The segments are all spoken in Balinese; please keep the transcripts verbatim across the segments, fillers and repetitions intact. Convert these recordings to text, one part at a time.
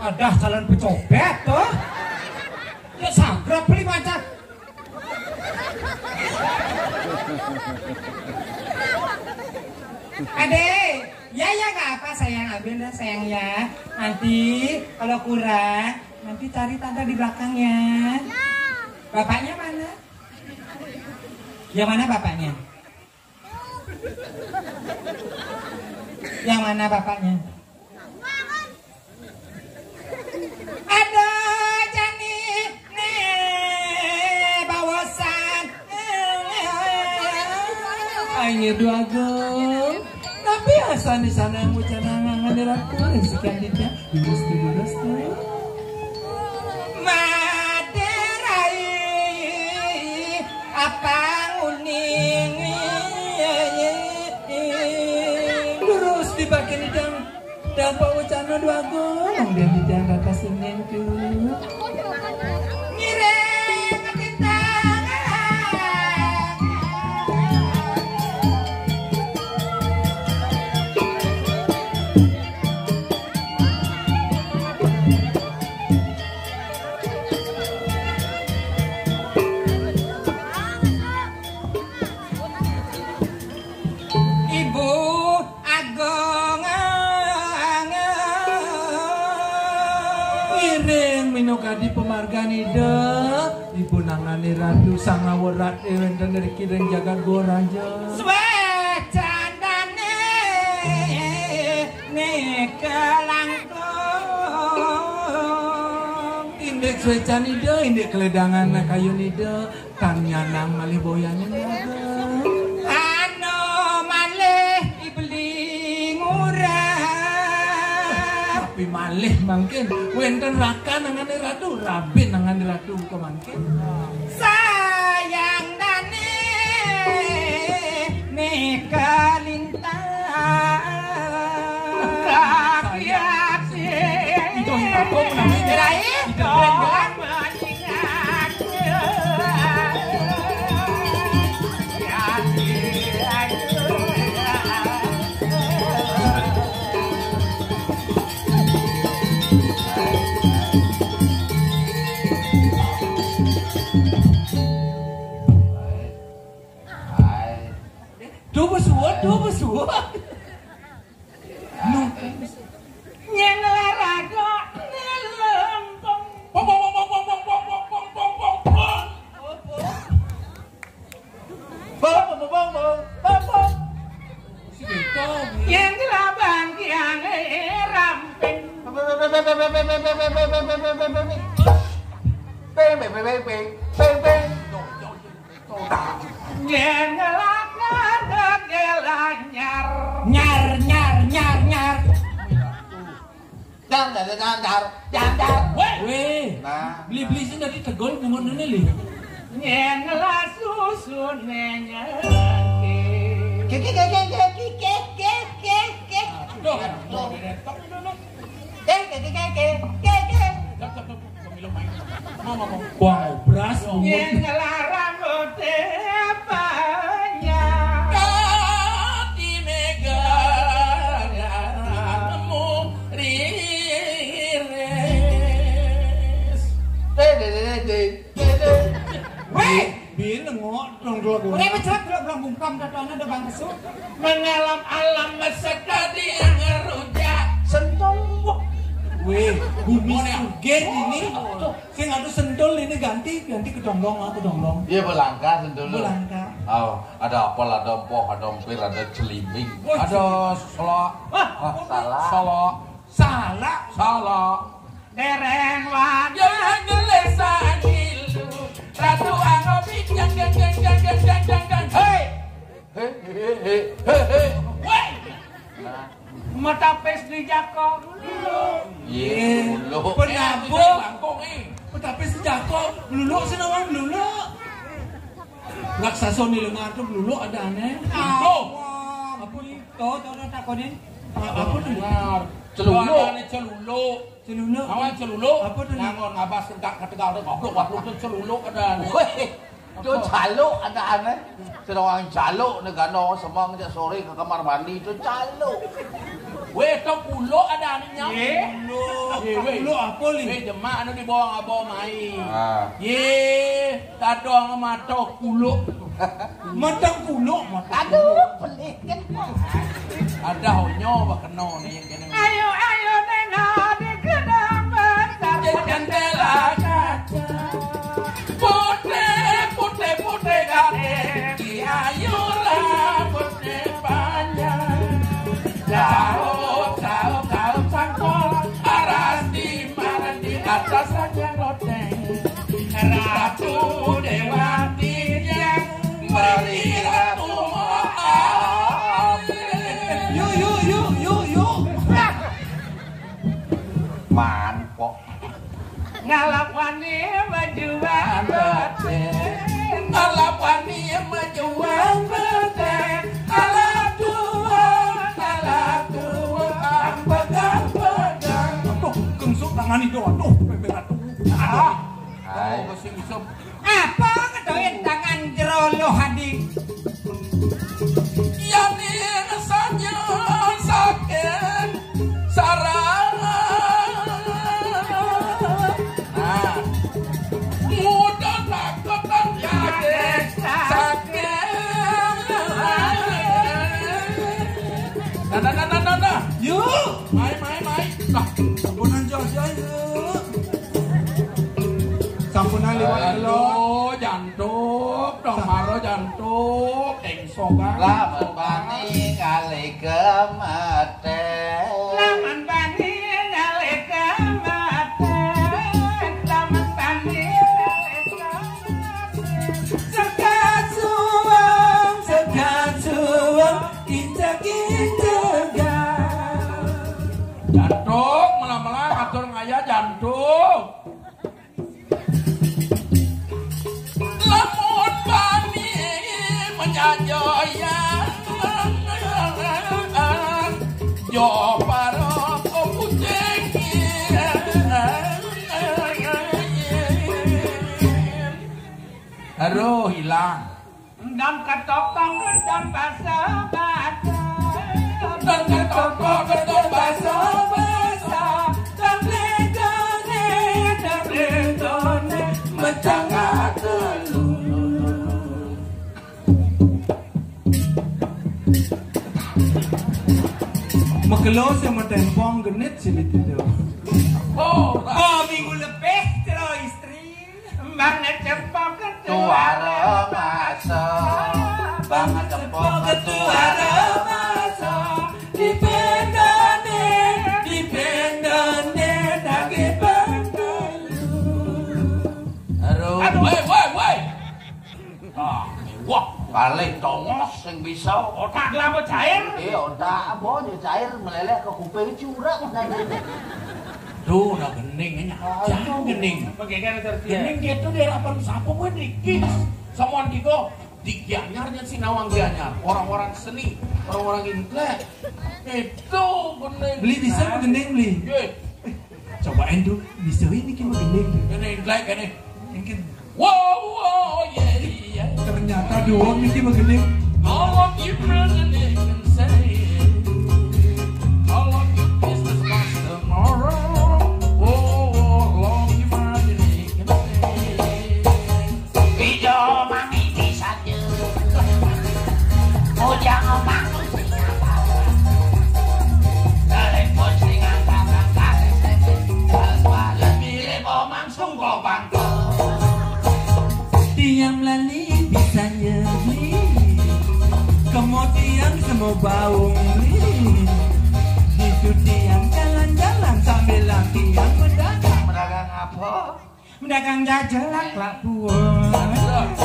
Ada calon pecopet tuh. Ya sagrap beli maca. Adek, ya, ya, nggak apa, sayang, ambil dah, sayang, ya. Nanti kalau kurang, nanti cari tante di belakang, ya. Bapaknya mana? Yang mana bapaknya? Yang mana bapaknya? Ada jani ne bawasan. Ayo dua go. Tapi asal di sana yang ucana ngangan ratu sekian tidak. Lurus tuh, lurus tuh. Maderai apa nguning. Lurus di bagian idang. Dan Pak Ucana dua golong dia di dalam batas ini tuh. Ngiring ketintangan. Ibu Agung. Iring minukadi pamargan Ida, Ibu nangani Ratu Sang Awerat wénten ring kiring jagat Goraja. Swecandane nika langkung. Indik swecan Ida, indik keledangan kayun Ida, tan nyanang malih boyaning raga. Anu malih ibeli ngurah. Tapi malih mangkin wénten rakan nangane ratu, rabin nangane ratu kemangkin. Sayang dane nika lintang. Tapi ati. Itu yang aku menang. Rai. Itu yang aku. Duh besuwet, duh besuwet. Nuh. Nyén laraga nilempung. Pong, pong, pong, pong. Pong, pong, pong, pong. Pong, pong, pong, pong. Si Beto. Yén dilabang tiang ramping. Peng, peng, peng, peng, peng, peng, peng. Peng, peng, peng, peng, peng, peng, peng. Yén ngelak ngadeg anyar. Nyar, nyar, nyar, nyar. Dang, dang, dang, dang, dang, dang. Wéh. Wéh. Nah. Beli-beli sing dadi tegol ngungun ngene lho. Yén ngelas susun menyang. Kiki, kiki, kiki, kiki, kiki, kiki. Aduh, aduh, aduh, aduh. Eh, kiki, kiki, kiki, kiki. Wah, bras. Yén ngelarang ote apanya. Dadi mega nemu riris. Dé, dé, dé, dé, dé, dé. Wéh! Bin ngok dong dua gua. Udah, becut, belum, belum bungkam, datangnya udah bang besuk. Mengalam alam sekadi ngerujak. Sentong. Weh, bumi sugih ini. Sing atuh sentul ini ganti, ganti kedonglong, ah, kedonglong. Iya, belangka sentul. Belangka. Oh, ada apel, ada empoh, ada empir, ada celimbing. Wah, ada selak. Ah, salah. Selak. Salah. Salah. Dereng wadah. Ya, ngelesani lu. Ratu Angobi, jang, jang, jang. Hei. Hei, hei, hei, hei, hei. Woi. Nah. Metapis di jako. Iya, dulu. Penabuh. Eh, langkung, eh. Metapis di jako. Melulu sih nawang melulu. Raksasa ni lengar tu melulu ada aneh. Tuh. Apa ni? Tuh, tuh, tuh, takonin. Apa tu? Lengar. Celulu. Ada ni celulu. Celulu. Awal celulu. Apa tu? Nangon ngabas kentang ketegal tu goblok waktu tu celulu ada. Weh, tu caluk ada aneh. Sedang caluk ni gano semang je sore ke kamar mandi tu caluk. Weh, tu puluk ada anehnya. Ye. Ye, weh. Puluk apa ni? Weh, jemak anu dibawa ngabo mai. Ah. Ye, tadong mata kuluk. Matang kuluk, matang. Aduh, pelik kan. Ada honyo bakeno ni yang kena. Ayo, ayo, nengah di gedang besar. Jendela kaca. Putih, putih, putih gading. Ayolah putih panjang. Jauh, jauh, jauh sangkol. Aras di mana di atas saja loteng. Ratu Dewati yang beri ratu maaf. Yuk, yuk, yuk, yuk, yuk. Mangkok. Ngalap wani majuan beten. Ngalap wani majuan beten. Alah tua, alah tua, ampegan pegang. Aduh, kengsuk tangan itu, aduh, pepe ratu. Ah. Hai. Apa ngedoin tangan jero lo, Hadi? Yamin saja sakit sarang. Nah. Muda takutan sakit. Sakit. Nah, nah, nah, nah, nah, nah. Yuk. Mai, mai, mai. Nah, sampunan jauh-jauh, yuk. Sampunan liwat. Aduh, jantuk, dong maro jantuk, engsogan. Lamun bani ngalih kematian. Lamun bani ngalih kematian. Lamun bani ngalih kematian. Sekat suwung, sekat suwung, injek-injegan. Jantuk, mula-mula atur ngaya jantuk. Lamun bani menyajoyan, jo paroko kucing. Aduh, hilang. Endam ketokong, endam basa-basa. Endam ketokong, endam basa-basa. Endam lendone, endam lendone, mecangga telu. Makelo sing matempong genit silit itu. Oh, oh, minggu lebih, Tero, istri. Banget cempok ketua. Tuara masa. Banget cempok ketua masa. Dipendane, dipendane, daging bantelu. Aduh. Aduh, woi, woi, woi. Ah, wah, paling tongos sing bisa. Otak kelapa cair. Iya, otak apa aja cair meleleh ke kuping curang. Tuh, udah gening, ya. Aduh. Jangan gening. Gening gitu di hadapan siapa gue dikis. Someone gitu, di Gianyar, dia si nawang Gianyar. Orang-orang seni, orang-orang intelek. Itu gening. Beli bisa gening, beli. Ye. Cobain tuh, bisa ini kita gening. Gening, intelek, gening. Mungkin. Wow, wow, yeah, yeah. Ternyata doang nih dia begini. All of you present can say, all of you business comes tomorrow. Oh, all of you money can say. Ijo mangi di saja. Ujang mangi sing apa? Telepon sing angkat-angkat. Tiang semu baung, hmm. Itu tiang jalan-jalan sambil tiang berdagang. Berdagang apa? Mendagang jajelak lah puas.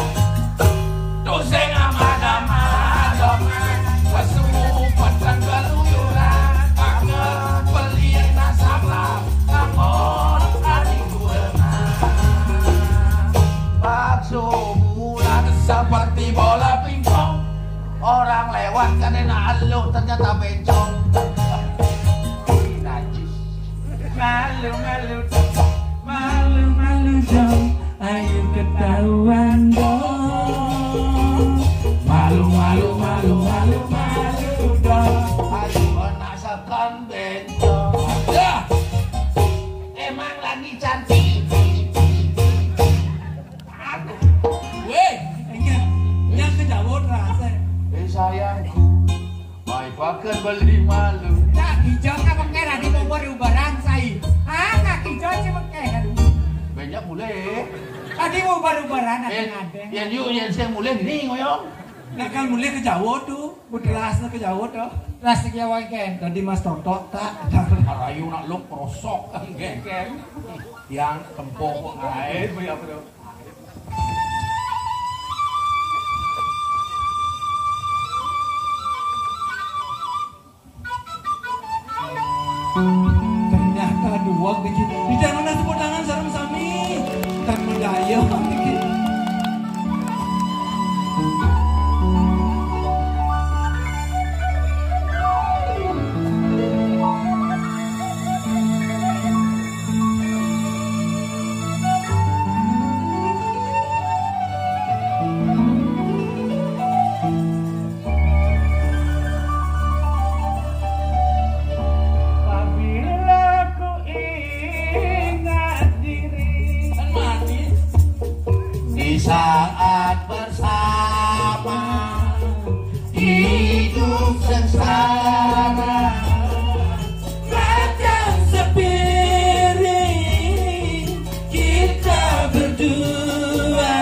Tusing amat-amat doman, kesumpatan keluyuran, angkat beli nasabah, namun hari kurengan. Bakso bulat seperti bola pingpong, orang lewat kan enak elu, ternyata bencong. Najis. Malu-malu dong, malu-malu dong, ayo ketahuan dong. Malu-malu, malu-malu, malu dong. Ayo anak sakan bencong. Ya. Emang lagi cantik. Weh, ingat, yang kejauhan rasa. Eh, sayangku. Mai pakan beli malu. Nak kijang apa kena di bawah ubaran sai. Ah, nak kijang sih pakai kan. Banyak mulai. Tadi mau baru ubaran ada. Eh, ada. Yang yuk yang saya mulai ni ngoyong. Nak kan mulai ke Jawa tu, beras ke Jawa tu. Ras ke Jawa kan. Tadi Mas Totok tak. Arayu nak lo krosok kan. Yang tempo ai. Ternyata dua bikin. Di dalam nasi podangan sarung sami. Dan mendaya bikin. Apabila ku ingat diri di saat bersama, hidup sengsara macam sepiring kita berdua.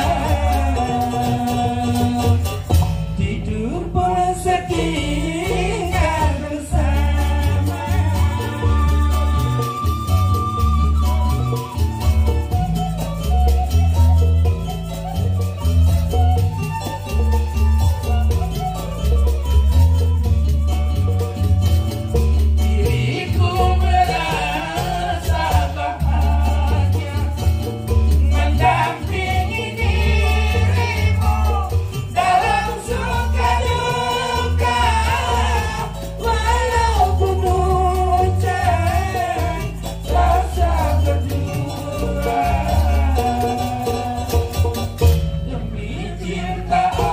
Tidur pun setingkat bersama. Diriku merasa bahagia mendampingi dirimu dalam suka duka, walaupun hujan rasa berdua. Demi cinta aku.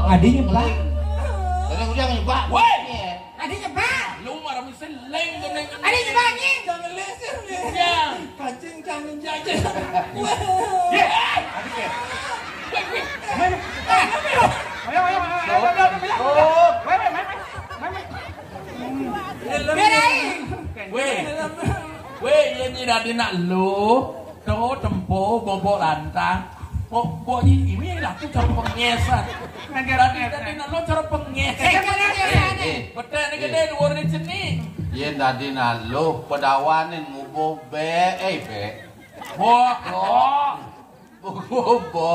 Adi nyeblak. Tadi udah nyeblak. Woi. Adi nyeblak. Lu marah mesti leng ke neng. Adi nyeblak, Nying. Jangan lesir, Nying. Ya. Kancing jangan jajan. Wah. Ya. Adi ke. Woi, woi. Ayo, ayo, ayo, ayo, ayo, ayo, ayo. Woi, woi, main, main. Main, main. Biar aing. Woi. Woi, ini tadi nak lu. Tuh, tempo, bobok lantang. Kok, kok i-, ini laku cara pengesan. Tadi, tadi nak lo cara pengesan. Eh, eh, eh. Betul ni gede, dua orang sini. Yen tadi nak lo pedawanin ngubuh be, eh, be. Kok, kok. Bobo.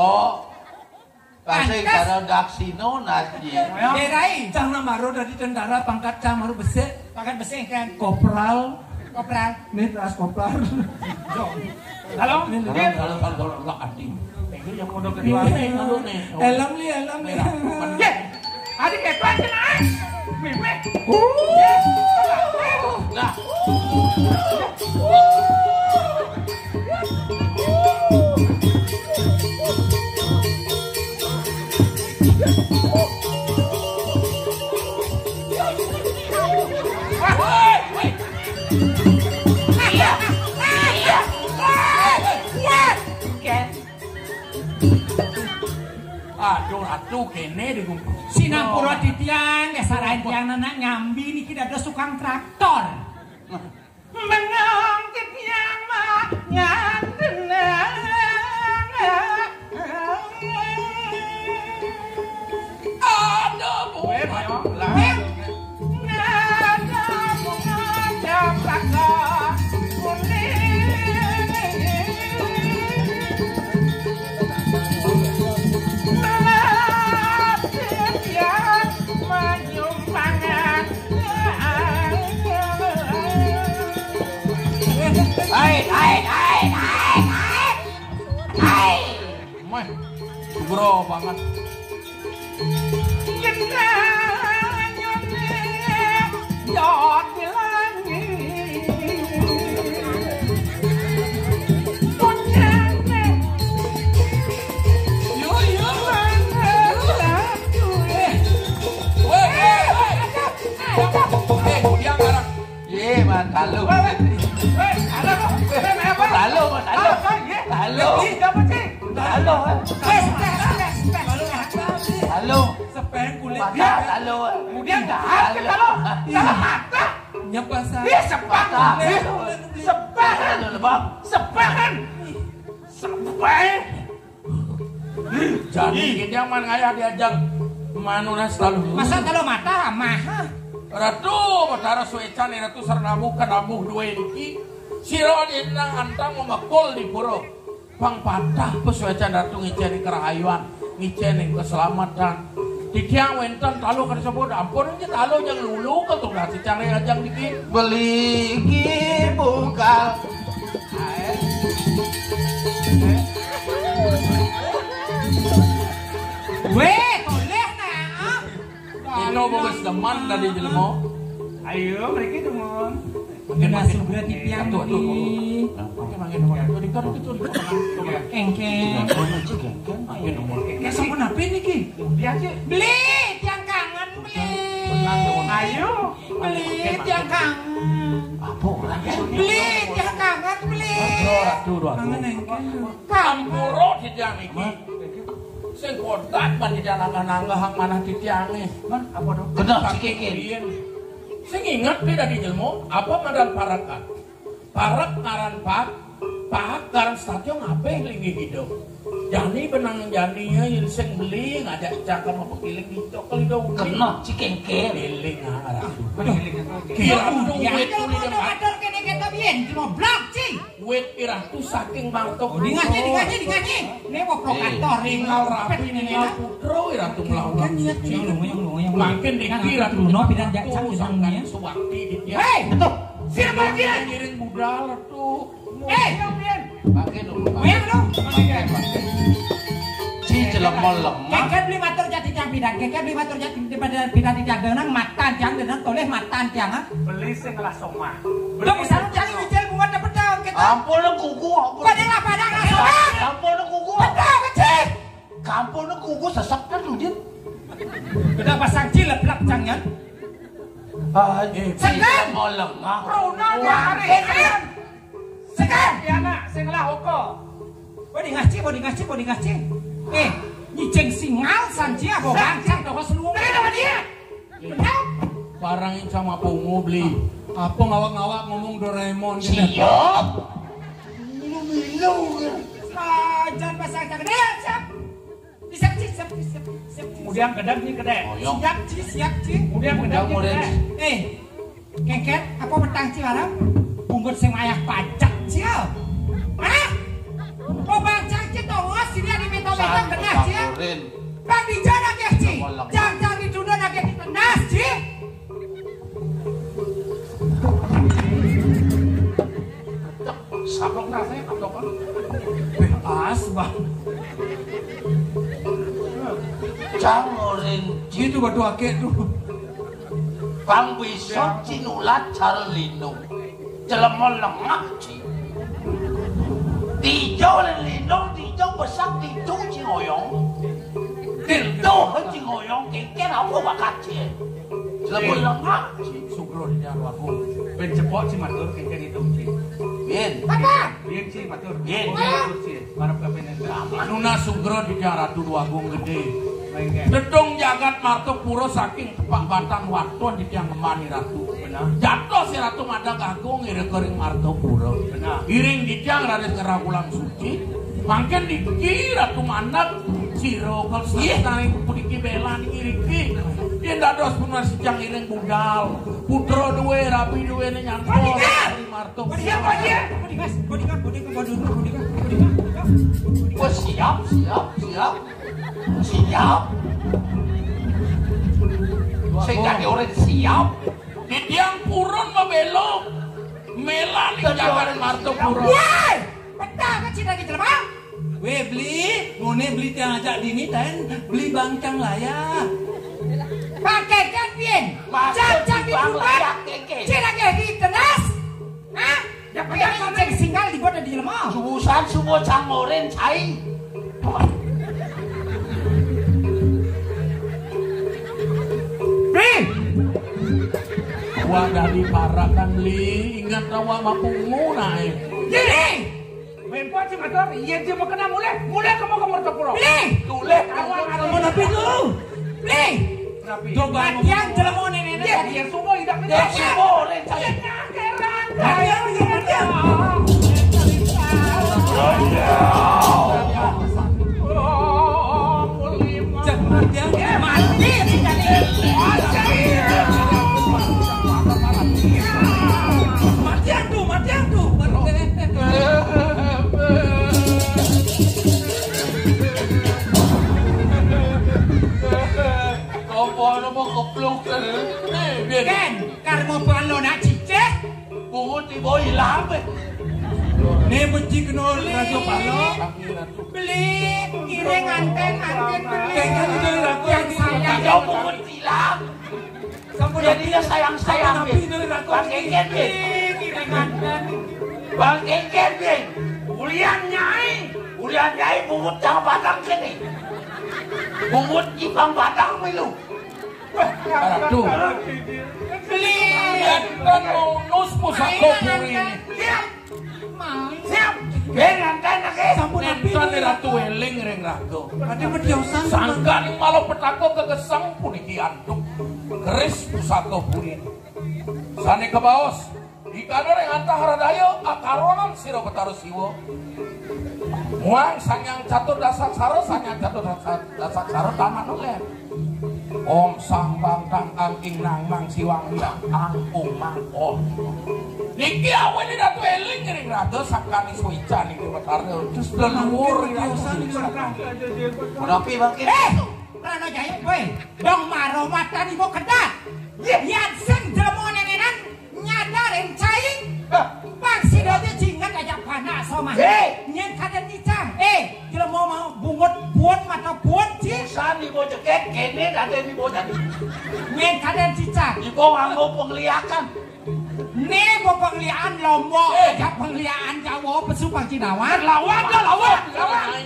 Kasih pantes. Karo daksino nasnya. Berai. Cang Namaro dari tentara pangkat Cang Maru Besik. Pangkat Besik kan. Kopral. Kopral. Ini teras kopral. Halo. Ini kalau kalau kalau kalau ati. Itu yang mau ke dua nih, kalau nih. Helm li, helm li. Merah. Ye. Adik ketua aja naik. Mimik. Nah. Aduh, aduh, kene digumpal. Sinampura titiang, ya sarain tiang nenek nyambi niki dados tukang traktor. Bengong titiang mah ngantenang. Aduh, Bu. Weh, Pak, ya. Lah. Ngadap, ngadap, lakon kuning. Melatih yang menyumbangan. Hai, hai, hai, hai, hai. Hai. Meh, gro banget. Gendang nyone, jot di langit. Punyane. Yo, yo, mana? Eh, weh, weh, weh. Eh, dia ngarang. Ye, Mas, halo. Weh, weh. Weh, halo, Mas. Weh, apa? Halo, Mas, halo. Apa, ye? Halo. Ye, siapa sih? Halo. Weh, weh, weh, weh. Halo. Sepeng kulit. Mata, halo. Kemudian dah, halo. Halo. Halo, mata. Nyapa sa? Ye, sepeng. Halo. Sepeng. Halo, Bang. Sepeng. Sepeng. Jadi kita man ngayah diajak manunas talu. Masa talu mata mah? Ratu Betara Suecan, Ratu Sarnabu kadabuh dua niki. Sira dina antang memekul di pura. Pang patah pesuecan Ratu ngicen kerahayuan, ngicen keselamatan. Titiang wenten talu kasebut, ampun aja talu yang lulu ke tugas cari ajang diki. Beli ki buka. Weh, toleh nah. Ino bebas deman dari jelema. Ayo, mereka demen. Makin, makin. Sugra titiang tuh, tuh, tuh. Makin, makin, makin. Tuh, tuh, tuh, tuh, tuh. Engkeng. Makin, makin. Engkeng sampun apa ini, Ki? Dia aja. Beli, tiang kangen, beli. Tenang, tenang. Ayo. Beli, tiang kangen. Apa orang? Beli, tiang kangen, beli. Aduh, aduh, aduh. Kangen engkeng. Ampura titiang niki. Sing kodak pan titiang nanggah-nanggah hang manah titiange. Hah? Apa to? Bener, si Keke. Sing inget deh dadi jelema, apa ngaran parekan? Parek ngaran pak, pak ngaran stadion, apa linggih hidup. Jani benang jani ya, yen sing beli ngajak cangkem apa kiling dicok kali dong. Kena, si Keke. Kiling, ah, aduh. Kira duit. Ya, tuli dia matur kene kita biyen, cuma blak, Ci. Wit iratu saking mangkok. Oh, dingaji, dingaji, dingaji. Ini mau provokator, eh, tinggal rapi, tinggal putra, iratu melawan. Kan niat, yang lu, yang lu, yang lu. Makin dikira tuh, no, pindah jak, sang, sang, sang, ya. Suwakti di dia. Hei, betul. Siapa dia? Ngiring budal tuh. Eh, yang dia. Pakai dong. Oh, yang lu. Pakai, pakai. Ci, jelema lemah. Keke beli matur jati jang pindah. Keke beli matur jati pindah, pindah di jang dengan matan jang dengan toleh matan jang, ah. Beli sing lah somah. Dong, misalnya cari wijil bunga dapet daun, gitu. Ampun, lu kuku, ampun. Padahal apa, padahal apa? Ampun, lu kuku. Betul, kecil. Ampun, lu kuku, sesek kan, Udin. Kita pasang cilep, lap, jangan. Ah, eh, segan. Mau lengah. Rona, wah, hari, eh, segan. Segan. Ya, nak, sing lah, oko. Bodi ngaci, bodi ngaci, bodi ngaci. Eh, nyicing singal, sanci, apa bangsa, toko seluruh. Nah, apa dia? Barang sama pungu beli. Apa ngawak-ngawak ngomong Doraemon gitu? Siap. Milu-milu. Ah, jangan pasang cak. Deh, siap. Siap, siap, siap, siap, siap. Kemudian kedap ni kedap. Oh, iya. Siap, Ci, siap, Ci. Kemudian kedap ni kedap. Eh, Kengken, apa petang Ci barang? Bungut sing wayah pajak, Ci, ya. Hah? Oh, bang, cang, Ci, tolong. Sini ada minta-minta benar, Ci. Bang Dijan nagih, Ci. Jang-jang ditunda nagih ditenas, Ci. Sablon rasanya apa, Bang? Bebas, Bang. Cang orin. Gitu batu akeh tuh. Bang bisa cinulat cara lindung. Jelema lengah, Ci. Tijo lindung, tijo besak, tijo cingoyong. Tijo cingoyong, kengken apa bakat, Ci? Jelema lengah, Ci. Sugro di nyawa aku. Ben cepok, Ci, matur, kengken itu, Ci. Bin. Apa? Bin, Ci, matur. Bin. Matur, Ci. Marep kapining. Nuna sugro di Ratu Dwagung Gedé. Dedung jagat Martapura saking tepak batang waton di tiang ngembani Ratu. Benar. Jatuh si Ratu Madag Agung iring kering Martapura. Benar. Iring di tiang raris ngerabulang suci. Mangkin diki Ratu Madag sira kal Iya. Satai puniki bela niki riki. Yen dados punar sijang iring budal. Putra duwe, rabi duwe ne nyantos. Bodyguard! Marto. Bodyguard, bodyguard, bodyguard, bodyguard, bodyguard, bodyguard, bodyguard. Oh, siap, siap, siap. Siap. Sing dadi urip siap. Titiang purun mabelo. Mela ning jagat Martapura. Woi! Betah kan cinta di jelema? Weh, beli, ngone beli tiang ajak dini, tain beli bangkang layah. Pakai kan, Pin? Maksud cang-cang bang dibuka, layah, keke. Cina ke di tenas. Hah? Ya, payah cek singgal di kota di lemah. Subusan subuh cang moren cai. Beli. Wah, dari parakan, beli. Ingat rawa mapungu naik. Beli. Wempo, Ci, matur, yen Ci mau kena mulih, mulih ke mau ke Martapura. Beli. Tulih, kawan, kawan. Mau napi tu? Beli. Napi? Coba matian jelema nenek. Ya, dia semua tidak. Ya, semua orang cari. Matian, matian. Cek matian. Mati, mati. Matian tu, matian tu. Apa nama kepluk ni? Eh, biar. Kan, karma palo nak cicit. Bungut tiba hilang, eh. Ni benci kena raja palo. Beli, kiring anten, anten beli. Kan, kan, kan, kan. Yang sayang. Kau bungut hilang. Sampun. Jadi dia sayang-sayang, Bang Kengken, Bang. Bang Kengken, Bang. Ulian nyai, ulian nyai bungut cang padang kene. Bungut ipang padang milu. Aduh. Beli. Kan mau nus pusaka puri ini. Siap. Siap. Nggih, nganten nggih. Sampun. Nenten Ratu eling ring raga. Ade mediosan. Sangkan malah petaka kegesang puniki antuk. Keris pusaka puri. Sane kebaos. Ikana ring antah radaya akaronan sira Betara Siwa. Muang Sang Hyang Catur Dasaksara, Sang Hyang Catur Dasa-, Dasaksara taman ulen. Om sang bang tang angking nang mang siwang yang angkung mang om. Niki awene Datu Eling ring raga sakani suica niki Betara. Terus leluhur ya. Menapi bangkit. Eh, Rana Jaya, kowe dong maro matan ibu kedat. Yan sing jelema nenenan nyadar ing cai. Hah? Pang sida te jinget aja panak somah. Hei. Nyen kaden nicah. Eh, jelema mau bungut buut mata buut, Ci. Usan ibu jeket, kene dadi ibu jadi. Nyen kaden cicak. Ibu nganggo pengliakan. Ne ibu pengliakan Lombok, eh, aja pengliakan Jawa, pesu pang Cinawan. Lawan dah, lawan, lawan.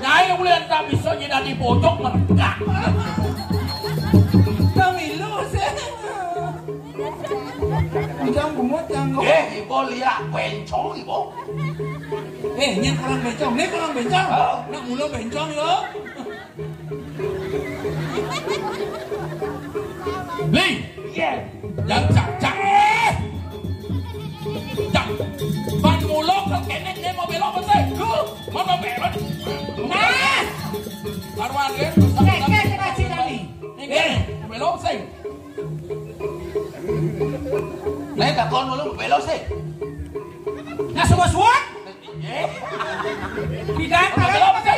Nyai ulih tak bisa nyinadi bojok meregak. Kamilu sih. Ujang bungut yang. Eh, ibu liak bencong, ibu. Eh, ini kurang bencong, ini kurang bencong. Oh. Nak mulu bencong, lo. Li. Iya. Yang cak-cak. Eh. Cak. Ban mulu ke kenek dia mau belok betul. Lu, mau belok. Nah. Karuan dia. Oke, oke, kita cari. Ini, belok sih. Nek takon mulu belok sih. Nah, semua suat. Eh? Tidak, belok sih.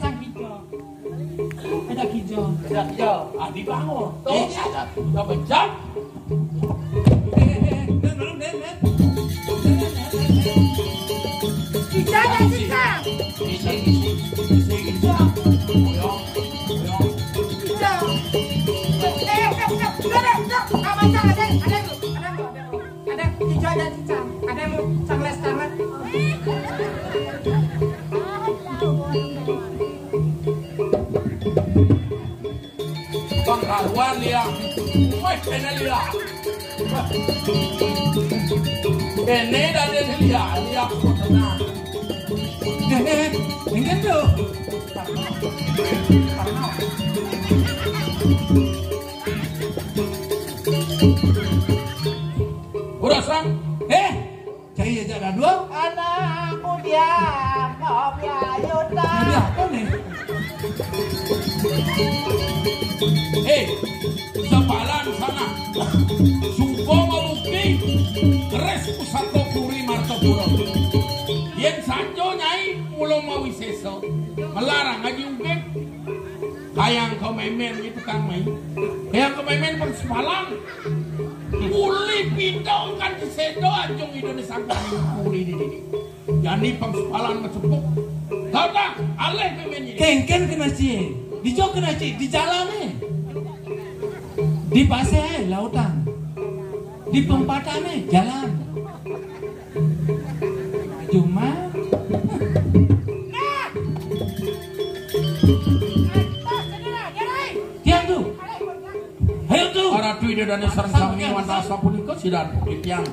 sang kijo. Ada kijo. Ada kijo. Ah, dibangun. Tuh. Eh, ada. Udah pecah. Eh, eh, eh, eh, belum, belum, belum. Kijo ada kijo. Isi, isi, isi, isi. Boyong, boyong. Kijo. Eh, eh, eh, udah, udah, udah. Abang, ada, ada, ada, ada. Ada hijau, ada cicang, ada yang mau cangles tangan. Pangkaruan dia. Weh, ini dia. Ini dari dia, dia aku tenang. Eh, eh, ini tuh. Urasang, eh, cai aja ada dua. Anak muda, kopi ayo. Jadi apa nih? Eh, sebalan sana. Suko maluki, res pusako kuri martopuro. Yen sanjo nyai, ulo mawiseso. Melarang aja ugek. Kayang kememen gitu, Kang Mai. Kayang kememen pang sepalan. Uli pito kan disedo ajung idone sangkani uli di sini. Jani pang sepalan masepuk. Tau tak? Aleh memen ini. Kengken kena cie. Dijok kena cie. Di jalan eh. Di pasir eh, lautan. Di pempatan eh, jalan. Cuma tiang tu. Ayo tu. Para tu ida dane sareng sami wantah sapunika sidan titiang.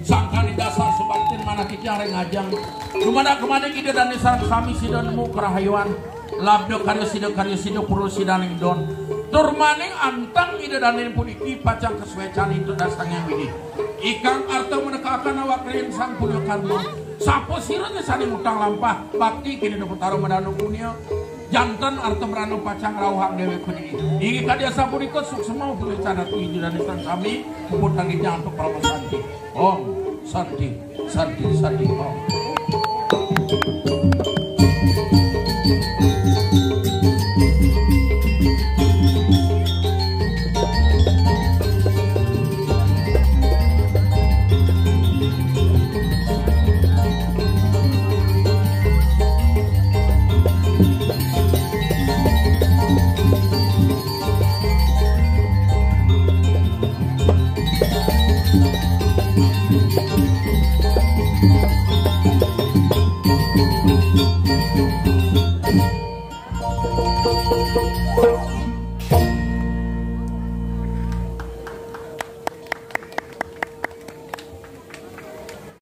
Sangkani dasar sebaktin manah titiang ring ajeng. Dumadak kemana ida dane sareng sami sidan nemu kerahayuan. Labda karya sida, karya sida, purul sidaning don. Tur maning anteng ida dane puniki pacang kasuecan intu dasang yang widi. Ikang arta menekakan awak ring sang punya karma. Sapa sira sane ngutang lampah bakti kini Betara Madana punia. Janten arta merana pacang rauhang dewek puniki. Inggih kadi asapunika suksma punika candak ida dane sareng sami puput kangge jantuk parama santi. Om Santi, Santi, Santi, Om.